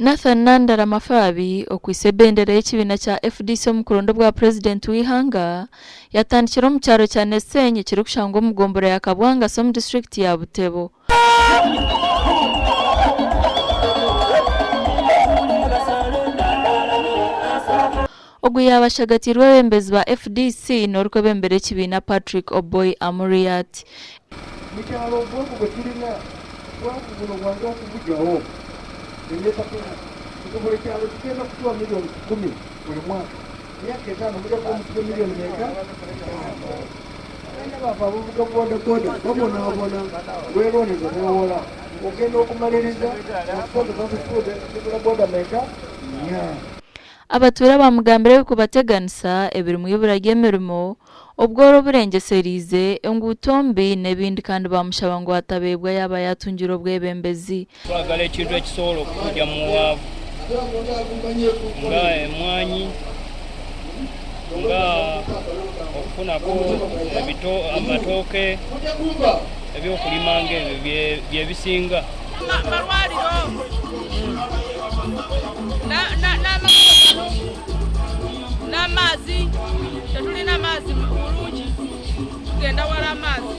Nathan Nandala Mafabi okwaitse ebendera y'ekibiina kya FDC omu kuronda obwa Purezidenti w'eihanga yatandikira omu kyaro kya Nesenyi ekirikushangwa omu gombora ya Kabwangasi omu disiturikiti ya Butebo. Ogu yaaba ashagatiirwe abeebembezi ba FDC n'orikwebembera ekibiina Patrick Oboi Amuriat. Mu kyalo obwavu bwe tulina, obwavu buno bwangu okubugyawo emyaka nti buli kyalo kigenda kutuwa 100,000,000 buli mwaka. Emyaka 5 mujja kuba musibye miliyoni meka? 5. Abaana baffe abavuga bodaboda babonaabona lw'elooni ze beewola. Ogenda okumaliriza nga ssente zozifudde zigula boda meka? 4. Abatuura baamugambira ebirikubateganisa ebirimu eibura ry'emirimo, obworo oburengyesereize, enguuto mbi n'ebindi kandi baamushaba ngu atabeebwa yaaba yaatungire obwebembezi. Twagala ekintu ekisobola okutugya mu bwavu nga emwanyi, nga okufunako amatooke, ebyokulima nga ebyo byebisinga. Malwaliro n'amakubo n'amaazi, tetulina maazi bulungi, tugenda wala amaazi.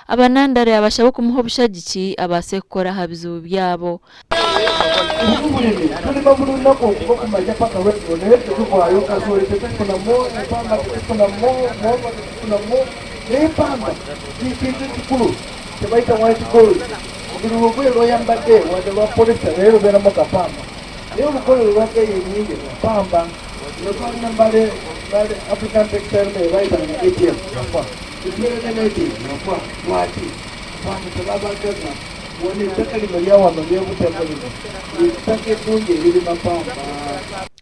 Abanandara yaabashaba okumuha obushagiki abaase kukora aha bizibu byabo. Obulimi tulima buli lunaku okuva ku makya paka lweggulo naye tetuvaayo, kasooli tetufunamu, empamba tetufunamu, muwogo tetufunamu naye empamba kintu kikulu kyebayita white gold. Buli lugoye lw'oyambadde wadde lwa polyester naye lubeeramu kapamba naye olugoye olwa bbeeyi ennyingi lwa pamba. Lwe twalina Mbale Mbale African Textile Mill bayitanga ATM yafa, tetubeera ne Mayday yafa. Lwaki? Abantu tebabagaza. Wano ettaka lino lya wano ly'e Butego lino ly'ettaka eddungi eririma pamba.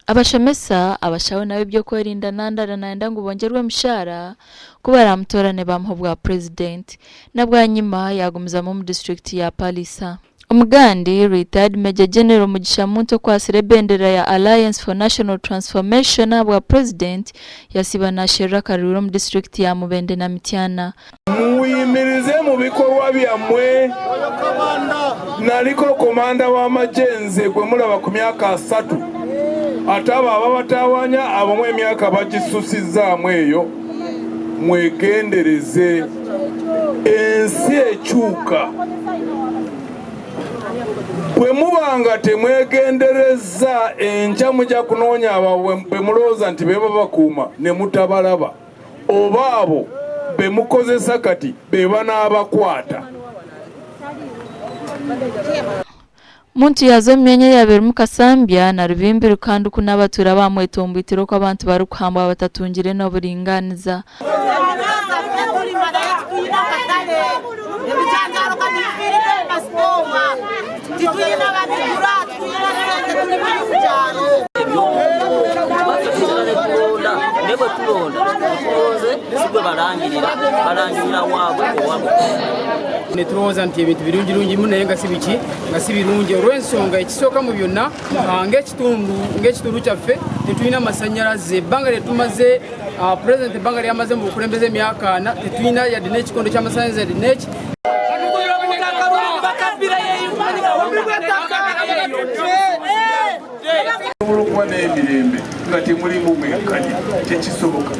Abashomesa, abashaho n'ab'ebyokwerinda Nandala nayenda ngu bongyerwe emishaara ku baramutoorane bamuhe obwa Purezidenti. Na bwanyima yaagumizamu omu disiturikiti ya Pallisa. Omugandi, Retired Major General Mugisha Muntu okwatsire ebendera ya Alliance for National Transformation ahabwa Purezidenti yasiiba nasherura akaruriro omu disiturikiti ya Mubende na Mityana. Muyimirize mu bikolwa byammwe. Naliko komanda w'amagye nze gwe mulaba ku myaka 30, ate abo ababatawanya abamu emyaka bagisusizzaamu eyo. Mwegendereze, ensi ekyuka. Bwe muba nga temwegenderezza, enkya mujja kunoonya abo be mulowooza nti be babakuuma ne mutabalaba, oba abo be mukozesa kati be banaabakwata. Muntu yaaza omu myanya eyaaba erimu Kasambya na Rubimbiru kandi ku n'abatuura baamwetomboitire oku abantu barikuhambwa batatungire n'oburingaaniza. Ne tulowooza nti ebintu birungirungimu naye nga si biki nga si birungi olw'ensonga ekisooka mu byonna, ng'ekitundu kyaffe tetulina masannyalaze. Ebbanga lye tumaze, pulezidenti ebbanga lyamaze mu bukulembeze emyaka 40, tetulina yadde n'ekikondo ky'amasannyalaze yadde n'eki. Osobola okuba n'emirembe nga temulimu mwenkanya, tekisoboka.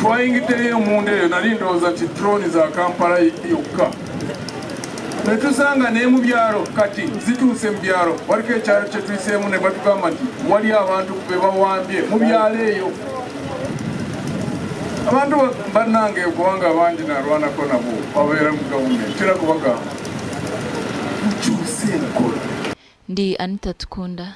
Twayingiddeyo emunda eyo, nali ndowooza nti drone za Kampala yokka, ne tusanga naye mu byalo kati zituuse mu byalo. Waliko ekyalo kye tuyiseemu ne batugamba nti wali abantu be bawambye mu byalo eyo. Abantu bannange kubanga bangi nalwanako nabo babeera mu gavumenti, tera kubagamba mukyuse enkola. Ndi Anita Tukunda.